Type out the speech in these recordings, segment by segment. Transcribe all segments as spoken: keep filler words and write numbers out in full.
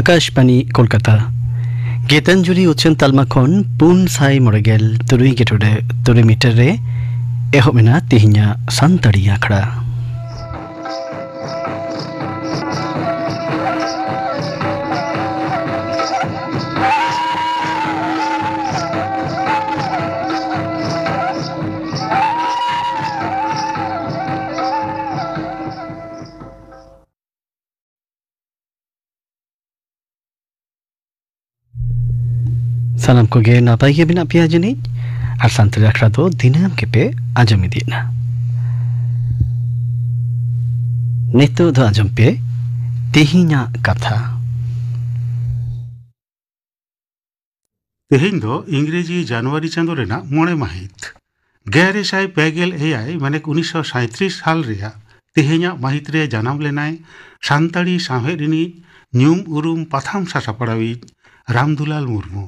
ᱟᱠᱟᱥᱵᱟᱱᱤ ᱠᱳᱞᱠᱟᱛᱟ᱾ ᱜᱤᱛᱟᱧᱡᱚᱞᱤ ᱩᱪᱷᱟᱹᱱ ᱛᱟᱞᱢᱟ ᱠᱷᱚᱱ ᱯᱩᱱ ᱥᱟᱭ ᱢᱚᱬᱮ ᱜᱮᱞ ᱛᱩᱨᱩᱭ ᱜᱮ ᱴᱩᱰᱟᱹ ᱛᱩᱨᱩᱭ ᱢᱤᱴᱟᱨ ᱨᱮ ᱮᱦᱚᱵ ᱮᱱᱟ ᱛᱮᱦᱮᱧᱟᱜ ᱥᱟᱱᱛᱟᱲᱤ ᱟᱠᱷᱲᱟ᱾ ᱥᱟᱱᱟᱢ ᱠᱚᱜᱮ ᱱᱟᱯᱟᱭ ᱜᱮ ᱢᱮᱱᱟᱜ ᱯᱮᱭᱟ ᱡᱟᱹᱱᱤᱡ, ᱟᱨ ᱥᱟᱱᱛᱟᱲᱤ ᱟᱠᱷᱲᱟ ᱫᱚ ᱫᱤᱱᱟᱹᱢ ᱜᱮᱯᱮ ᱟᱸᱡᱚᱢ ᱤᱫᱤᱭᱮᱫᱼᱟ᱾ ᱱᱤᱛᱚᱜ ᱫᱚ ᱟᱸᱡᱚᱢ ᱯᱮ ᱛᱮᱦᱮᱧᱟᱜ ᱠᱟᱛᱷᱟ᱾ ᱛᱮᱦᱮᱧ ᱫᱚ ᱤᱝᱨᱮᱡᱤ ᱡᱟᱱᱩᱣᱟᱨᱤ ᱪᱟᱸᱫᱳ ᱨᱮᱱᱟᱜ ᱢᱚᱬᱮ ᱢᱟᱹᱦᱤᱛ᱾ ᱜᱮᱞ ᱟᱨᱮ ᱥᱟᱭ ᱯᱮ ᱜᱮᱞ ᱮᱭᱟᱭ, ᱢᱟᱱᱮ ᱩᱱᱤᱥᱥᱚ ᱥᱟᱸᱭᱛᱨᱤᱥ ᱥᱟᱞ ᱨᱮᱭᱟᱜ ᱛᱮᱦᱮᱧᱟᱜ ᱢᱟᱹᱦᱤᱛ ᱨᱮ ᱡᱟᱱᱟᱢ ᱞᱮᱱᱟᱭ ᱥᱟᱱᱛᱟᱲᱤ ᱥᱟᱶᱦᱮᱫ ᱨᱤᱱᱤᱡ ᱧᱩᱢ ᱩᱨᱩᱢ ᱯᱟᱛᱷᱟᱢ ᱥᱟᱥᱟᱯᱲᱟᱣᱤᱡ ᱨᱟᱢᱫᱩᱞᱟᱞ ᱢᱩᱨᱢᱩ᱾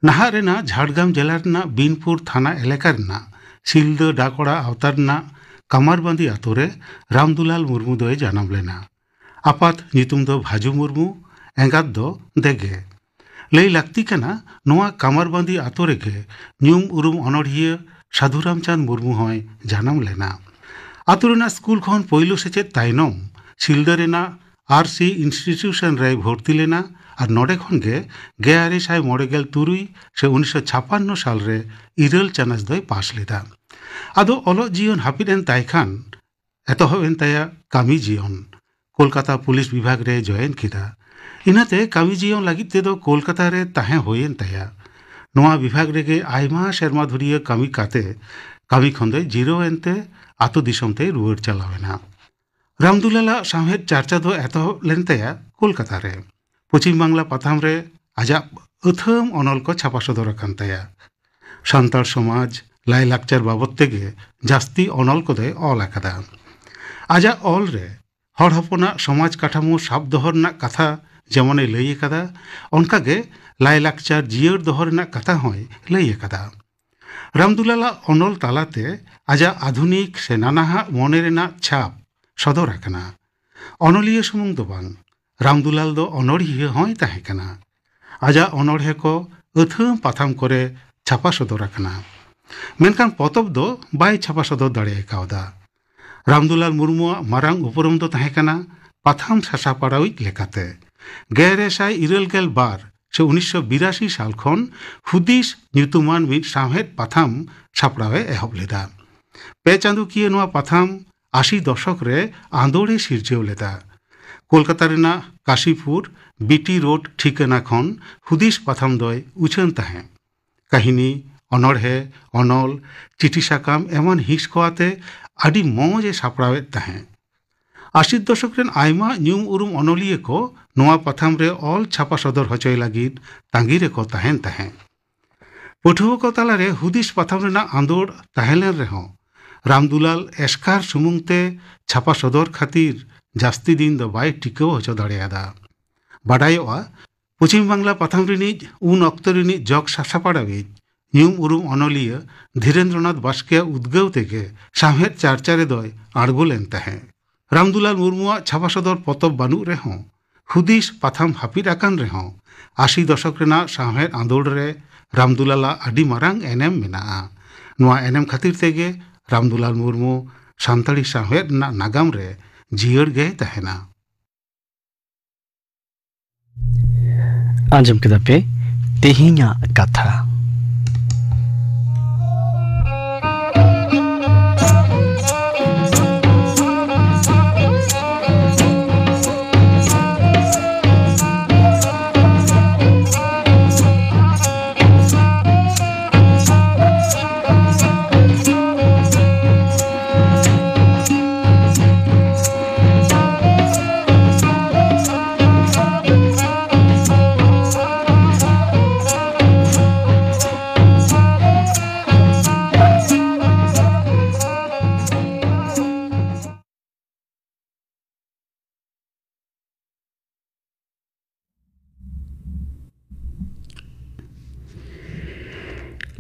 ᱱᱟᱦᱟᱜ ᱨᱮᱱᱟᱜ ᱡᱷᱟᱲᱜᱨᱟᱢ ᱡᱮᱞᱟ ᱨᱮᱱᱟᱜ ᱵᱤᱱᱯᱩᱨ ᱛᱷᱟᱱᱟ ᱮᱞᱟᱠᱟ ᱨᱮᱱᱟᱜ ᱥᱤᱞᱫᱟᱹ ᱰᱟᱠᱚᱲᱟ ᱟᱣᱛᱟ ᱨᱮᱱᱟᱜ ᱠᱟᱢᱟᱨᱵᱟᱸᱫᱤ ᱟᱛᱳ ᱨᱮ ᱨᱟᱢᱫᱩᱞᱟᱞ ᱢᱩᱨᱢᱩ ᱫᱚᱭ ᱡᱟᱱᱟᱢ ᱞᱮᱱᱟ᱾ ᱟᱯᱟᱛ ᱧᱩᱛᱩᱢ ᱫᱚ ᱵᱷᱟᱡᱩ ᱢᱩᱨᱢᱩ, ᱮᱸᱜᱟᱛ ᱫᱚ ᱫᱮᱜᱮ᱾ ᱞᱟᱹᱭ ᱞᱟᱹᱠᱛᱤ ᱠᱟᱱᱟ, ᱱᱚᱣᱟ ᱠᱟᱢᱟᱨᱵᱟᱸᱫᱤ ᱟᱛᱳ ᱨᱮᱜᱮ ᱧᱩᱢ ᱩᱨᱩᱢ ᱚᱱᱚᱬᱦᱤᱭᱟᱹ ᱥᱟᱹᱫᱷᱩ ᱨᱟᱢᱪᱟᱸᱫᱽ ᱢᱩᱨᱢᱩ ᱦᱚᱸᱭ ᱡᱟᱱᱟᱢ ᱞᱮᱱᱟ᱾ ᱟᱛᱳ ᱨᱮᱱᱟᱜ ᱥᱠᱩᱞ ᱠᱷᱚᱱ ᱯᱳᱭᱞᱳ ᱥᱮᱪᱮᱫ ᱛᱟᱭᱱᱚᱢ ᱥᱤᱞᱫᱟᱹ ᱨᱮᱱᱟᱜ ᱟᱨ ᱥᱤ ᱤᱱᱥᱴᱤᱴᱤᱭᱩᱥᱚᱱ ᱨᱮᱭ ᱵᱷᱚᱨᱛᱤ ᱞᱮᱱᱟ ᱟᱨ ᱱᱚᱰᱮ ᱠᱷᱚᱱ ᱜᱮ ᱜᱮᱞ ᱟᱨᱮ ᱥᱟᱭ ᱢᱚᱬᱮ ᱜᱮᱞ ᱛᱩᱨᱩᱭ ᱥᱮ ᱩᱱᱤᱥᱥᱚ ᱪᱷᱟᱯᱟᱱᱱᱚ ᱥᱟᱞ ᱨᱮ ᱤᱨᱟᱹᱞ ᱪᱟᱱᱟᱪ ᱫᱚᱭ ᱯᱟᱥ ᱞᱮᱫᱟ᱾ ᱟᱫᱚ ᱚᱞᱚᱜ ᱡᱤᱭᱚᱱ ᱦᱟᱹᱯᱤᱫ ᱮᱱ ᱛᱟᱭ ᱠᱷᱟᱱ ᱮᱛᱚᱦᱚᱵ ᱮᱱ ᱛᱟᱭᱟ ᱠᱟᱹᱢᱤ ᱡᱤᱭᱚᱱ᱾ ᱠᱳᱞᱠᱟᱛᱟ ᱯᱩᱞᱤᱥ ᱵᱤᱵᱷᱟᱜᱽ ᱨᱮ ᱡᱚᱭᱮᱱ ᱠᱮᱫᱟ᱾ ᱤᱱᱟᱹᱛᱮ ᱠᱟᱹᱢᱤ ᱡᱤᱭᱚᱱ ᱞᱟᱹᱜᱤᱫ ᱛᱮᱫᱚ ᱠᱳᱞᱠᱟᱛᱟ ᱨᱮ ᱛᱟᱦᱮᱸ ᱦᱩᱭᱮᱱ ᱛᱟᱭᱟ᱾ ᱱᱚᱣᱟ ᱵᱤᱵᱷᱟᱜᱽ ᱨᱮᱜᱮ ᱟᱭᱢᱟ ᱥᱮᱨᱢᱟ ᱫᱷᱩᱨᱤᱭᱟᱹ ᱠᱟᱹᱢᱤ ᱠᱟᱛᱮ, ᱠᱟᱹᱢᱤ ᱠᱷᱚᱱ ᱫᱚᱭ ᱡᱤᱨᱟᱹᱣ ᱮᱱᱛᱮ ᱟᱛᱳ ᱫᱤᱥᱚᱢ ᱛᱮᱭ ᱨᱩᱣᱟᱹᱲ ᱪᱟᱞᱟᱣ ᱮᱱᱟ᱾ ᱨᱟᱢᱫᱩᱞᱟᱞᱟᱜ ᱥᱟᱶᱦᱮᱫ ᱪᱟᱨᱪᱟ ᱫᱚ ᱮᱛᱚᱦᱚᱵ ᱞᱮᱱ ᱛᱟᱭᱟ ᱠᱳᱞᱠᱟᱛᱟ ᱨᱮ᱾ ᱯᱚᱪᱷᱤᱢ ᱵᱟᱝᱞᱟ ᱯᱟᱛᱷᱟᱢ ᱨᱮ ᱟᱡᱟᱜ ᱟᱹᱛᱷᱟᱹᱢ ᱚᱱᱚᱞ ᱠᱚ ᱪᱷᱟᱯᱟ ᱥᱚᱫᱚᱨ ᱟᱠᱟᱱ ᱛᱟᱭᱟ᱾ ᱥᱟᱱᱛᱟᱲ ᱥᱚᱢᱟᱡᱽ, ᱞᱟᱭᱼᱞᱟᱠᱪᱟᱨ ᱵᱟᱵᱚᱫ ᱛᱮᱜᱮ ᱡᱟᱹᱥᱛᱤ ᱚᱱᱚᱞ ᱠᱚᱫᱚᱭ ᱚᱞ ᱟᱠᱟᱫᱟ᱾ ᱟᱡᱟᱜ ᱚᱞ ᱨᱮ ᱦᱚᱲ ᱦᱚᱯᱚᱱᱟᱜ ᱥᱚᱢᱟᱡᱽ ᱠᱟᱴᱷᱟᱢᱳ ᱥᱟᱵ ᱫᱚᱦᱚ ᱨᱮᱱᱟᱜ ᱠᱟᱛᱷᱟ ᱡᱮᱢᱚᱱᱮ ᱞᱟᱹᱭ ᱟᱠᱟᱫᱟ, ᱚᱱᱠᱟᱜᱮ ᱞᱟᱭᱼᱞᱟᱠᱪᱟᱨ ᱡᱤᱭᱟᱹᱲ ᱫᱚᱦᱚ ᱨᱮᱱᱟᱜ ᱠᱟᱛᱷᱟ ᱦᱚᱸᱭ ᱞᱟᱹᱭ ᱟᱠᱟᱫᱟ᱾ ᱨᱟᱢᱫᱩᱞᱟᱞᱟᱜ ᱚᱱᱚᱞ ᱛᱟᱞᱟᱛᱮ ᱟᱡᱟᱜ ᱟᱫᱷᱩᱱᱤᱠ ᱥᱮ ᱱᱟᱱᱟᱦᱟᱜ ᱢᱚᱱᱮ ᱨᱮᱱᱟᱜ ᱪᱷᱟᱯ ᱥᱚᱫᱚᱨ ᱟᱠᱟᱱᱟ᱾ ᱚᱱᱚᱞᱤᱭᱟᱹ ᱥᱩᱢᱩᱝ ᱫᱚ ᱵᱟᱝ, ᱨᱟᱢᱫᱩᱞᱟᱞ ᱫᱚ ᱚᱱᱚᱬᱦᱤᱭᱟᱹ ᱦᱚᱸᱭ ᱛᱟᱦᱮᱸ ᱠᱟᱱᱟ᱾ ᱟᱡᱟᱜ ᱚᱱᱚᱬᱦᱮ ᱠᱚ ᱟᱹᱛᱷᱟᱹᱢ ᱯᱟᱛᱷᱟᱢ ᱠᱚᱨᱮ ᱪᱷᱟᱯᱟ ᱥᱚᱫᱚᱨ ᱟᱠᱟᱱᱟ, ᱢᱮᱱᱠᱷᱟᱱ ᱯᱚᱛᱚᱵ ᱫᱚ ᱵᱟᱭ ᱪᱷᱟᱯᱟ ᱥᱚᱫᱚᱨ ᱫᱟᱲᱮ ᱠᱟᱣᱫᱟ᱾ ᱨᱟᱢᱫᱩᱞᱟᱞ ᱢᱩᱨᱢᱩᱣᱟᱜ ᱢᱟᱨᱟᱝ ᱩᱯᱨᱩᱢ ᱫᱚ ᱛᱟᱦᱮᱸ ᱠᱟᱱᱟ ᱯᱟᱛᱷᱟᱢ ᱥᱟᱥᱟᱯᱲᱟᱣᱤᱡ ᱞᱮᱠᱟᱛᱮ᱾ ᱜᱮᱞ ᱟᱨᱮ ᱥᱟᱭ ᱤᱨᱟᱹᱞ ᱜᱮᱞ ᱵᱟᱨ ᱥᱮ ᱩᱱᱤᱥᱥᱚ ᱵᱤᱨᱟᱥᱤ ᱥᱟᱞ ᱠᱷᱚᱱ ᱦᱩᱫᱤᱥ ᱧᱩᱛᱩᱢᱟᱱ ᱢᱤᱫ ᱥᱟᱶᱦᱮᱫ ᱯᱟᱛᱷᱟᱢ ᱥᱟᱯᱲᱟᱣ ᱮ ᱮᱦᱚᱵ ᱞᱮᱫᱟ᱾ ᱯᱮ ᱪᱟᱸᱫᱳᱠᱤᱭᱟᱹ ᱱᱚᱣᱟ ᱯᱟᱛᱷᱟᱢ ᱟᱥᱤ ᱫᱚᱥᱚᱠ ᱨᱮ ᱟᱸᱫᱳᱲ ᱮ ᱥᱤᱨᱡᱟᱹᱣ ᱞᱮᱫᱟ᱾ ᱠᱳᱞᱠᱟᱛᱟ ᱨᱮᱱᱟᱜ ᱠᱟᱥᱤᱯᱩᱨ ᱵᱤᱴᱤ ᱨᱳᱰ ᱴᱷᱤᱠᱟᱹᱱᱟ ᱠᱷᱚᱱ ᱦᱩᱫᱤᱥ ᱯᱟᱛᱷᱟᱢ ᱫᱚᱭ ᱩᱪᱷᱟᱹᱱ ᱛᱟᱦᱮᱸᱫ᱾ ᱠᱟᱹᱦᱱᱤ, ᱚᱱᱚᱬᱦᱮ, ᱚᱱᱚᱞ, ᱪᱤᱴᱷᱤ ᱥᱟᱠᱟᱢ ᱮᱢᱟᱱ ᱦᱤᱸᱥ ᱠᱚ ᱟᱛᱮ ᱟᱹᱰᱤ ᱢᱚᱸᱡᱽ ᱮ ᱥᱟᱯᱲᱟᱣᱮᱫ ᱛᱟᱦᱮᱸᱫ᱾ ᱟᱥᱤ ᱫᱚᱥᱚᱠ ᱨᱮᱱ ᱟᱭᱢᱟ ᱧᱩᱢ ᱩᱨᱩᱢ ᱚᱱᱚᱞᱤᱭᱟᱹ ᱠᱚ ᱱᱚᱣᱟ ᱯᱟᱛᱷᱟᱢ ᱨᱮ ᱚᱞ ᱪᱷᱟᱯᱟ ᱥᱚᱫᱚᱨ ᱦᱚᱪᱚᱭ ᱞᱟᱹᱜᱤᱫ ᱛᱟᱺᱜᱤ ᱨᱮᱠᱚ ᱛᱟᱦᱮᱸᱱ ᱛᱟᱦᱮᱸᱫ᱾ ᱯᱟᱹᱴᱷᱩᱣᱟᱹ ᱠᱚ ᱛᱟᱞᱟᱨᱮ ᱦᱩᱫᱤᱥ ᱯᱟᱛᱷᱟᱢ ᱨᱮᱱᱟᱜ ᱟᱸᱫᱳᱲ ᱛᱟᱦᱮᱸ ᱞᱮᱱ ᱨᱮᱦᱚᱸ, ᱨᱟᱢᱫᱩᱞᱟᱞ ᱮᱥᱠᱟᱨ ᱥᱩᱢᱩᱝ ᱛᱮ ᱪᱷᱟᱯᱟ ᱥᱚᱫᱚᱨ ᱠᱷᱟᱹᱛᱤᱨ ᱡᱟᱹᱥᱛᱤ ᱫᱤᱱ ᱫᱚ ᱵᱟᱭ ᱴᱤᱠᱟᱹᱣ ᱦᱚᱪᱚ ᱫᱟᱲᱮᱭᱟᱫᱟ᱾ ᱵᱟᱰᱟᱭᱚᱜᱼᱟ, ᱯᱚᱪᱷᱤᱢ ᱵᱟᱝᱞᱟ ᱯᱟᱛᱷᱟᱢ ᱨᱤᱱᱤᱡ ᱩᱱ ᱚᱠᱛᱚ ᱨᱤᱱᱤᱡ ᱡᱚᱜᱽ ᱥᱟᱥᱟᱯᱟᱲᱟᱣᱤᱡ ᱧᱩᱢ ᱩᱨᱩᱢ ᱚᱱᱚᱞᱤᱭᱟᱹ ᱫᱷᱤᱨᱮᱱᱫᱨᱚᱱᱟᱛᱷ ᱵᱟᱥᱠᱮᱭᱟᱜ ᱩᱫᱽᱜᱟᱹᱣ ᱛᱮᱜᱮ ᱥᱟᱶᱦᱮᱫ ᱪᱟᱨᱪᱟ ᱨᱮᱫᱚᱭ ᱟᱬᱜᱚ ᱞᱮᱱ ᱛᱟᱦᱮᱸᱫ᱾ ᱨᱟᱢᱫᱩᱞᱟᱞ ᱢᱩᱨᱢᱩᱣᱟᱜ ᱪᱷᱟᱯᱟ ᱥᱚᱫᱚᱨ ᱯᱚᱛᱚᱵ ᱵᱟᱹᱱᱩᱜ ᱨᱮᱦᱚᱸ, ᱦᱩᱫᱤᱥ ᱯᱟᱛᱷᱟᱢ ᱦᱟᱹᱯᱤᱫ ᱟᱠᱟᱱ ᱨᱮᱦᱚᱸ, ᱟᱥᱤ ᱫᱚᱥᱚᱠ ᱨᱮᱱᱟᱜ ᱥᱟᱶᱦᱮᱫ ᱟᱸᱫᱳᱲ ᱨᱮ ᱨᱟᱢᱫᱩᱞᱟᱞᱟᱜ ᱟᱹᱰᱤ ᱢᱟᱨᱟᱝ ᱮᱱᱮᱢ ᱢᱮᱱᱟᱜᱼᱟ᱾ ᱱᱚᱣᱟ ᱮᱱᱮᱢ ᱠᱷᱟᱹᱛᱤᱨ ᱛᱮᱜᱮ ᱨᱟᱢᱫᱩᱞᱟᱞ ᱢᱩᱨᱢᱩ ᱥᱟᱱᱛᱟᱲᱤ ᱥᱟᱶᱦᱮᱫ ᱨᱮᱱᱟᱜ ᱱᱟᱜᱟᱢ ᱨᱮ ᱡᱤᱭᱟᱹᱲ ᱜᱮᱭ ᱛᱟᱦᱮᱱᱟ᱾ ᱟᱸᱡᱚᱢ ᱠᱮᱫᱟ ᱯᱮ ᱛᱮᱦᱮᱧᱟᱜ ᱠᱟᱛᱷᱟ᱾